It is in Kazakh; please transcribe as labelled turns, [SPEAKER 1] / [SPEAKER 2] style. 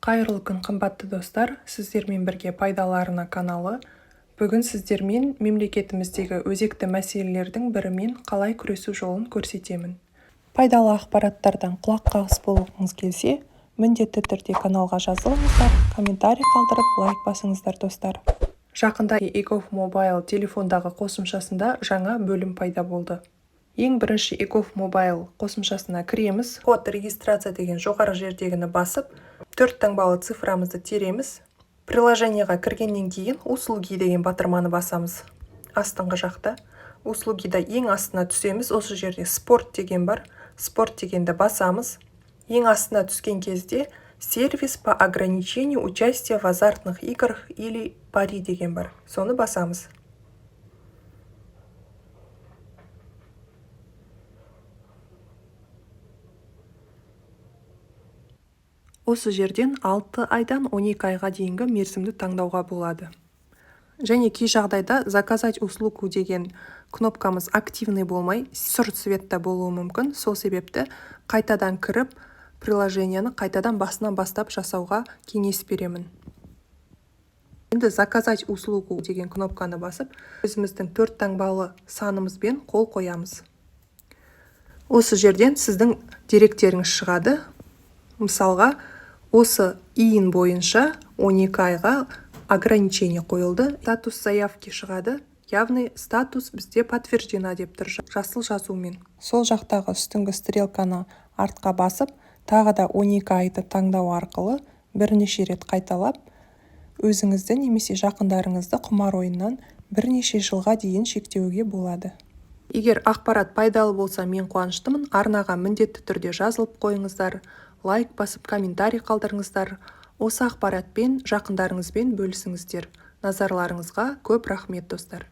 [SPEAKER 1] Қайырлы күн, қымбатты достар! Сіздермен бірге «Пайдалы арна» каналы. Бүгін сіздермен мемлекетіміздегі өзекті мәселелердің бірімен қалай күресу жолын көрсетемін. Пайдалы ақпараттардан құлақ қағыс болғыңыз келсе, міндетті түрде каналға жазылыңыздар, комментарий қалдырып, лайк басыңыздар, достар. Жақында eGov Mobile телефондағы қосымшасында жаңа бөлім пайда болды. Ең бірінші eGov Mobile қосымшасына кіреміз. «Код регистрация» деген жоғары жердегіні басып, төрт таңбалы цифрамызды тереміз. Приложение ға кіргеннен кейін «Услуги» деген батырманы басамыз. Астыңғы жақта «Услуги» да ең астына түсеміз. Осы жерде «Спорт» деген бар. «Спорт» дегенді басамыз. Ең астына түскен кезде «Сервис по ограничению участия в азартных играх или пари» деген бар. Соны басамыз. Осы жерден 6 айдан 12 айға дейінгі мерзімді таңдауға болады. Және кей жағдайда «Заказать услугу» деген кнопкамыз активный болмай, сұр цвет та болуы мүмкін. Сол себепті қайтадан кіріп, приложение ні қайтадан басынан бастап жасауға кеңес беремін. Енді «Заказать услугу» деген кнопканы басып, өзіміздің төрт таңбалы санымызбен қол қоямыз. Осы жерден сіздің деректеріңіз шығады. Мысалға, осы ИИН бойынша 12 айға ограничение қойылды. Статус заявки шығады, яғни статус бізде «Подтверждена» деп тұр жасыл жазумен. Сол жақтағы үстіңгі стрелканы артқа басып, тағы да 12 айды таңдау арқылы бірнеше рет қайталап, өзіңізді немесе жақындарыңызды құмар ойыннан бірнеше жылға дейін шектеуге болады. Егер ақпарат пайдалы болса, мен қуаныштымын. Арнаға міндетті түрде жазылып қойыңыздар, лайк басып, комментарий қалдырыңыздар, осы ақпаратпен жақындарыңызбен бөлісіңіздер. Назарларыңызға көп рахмет, достар!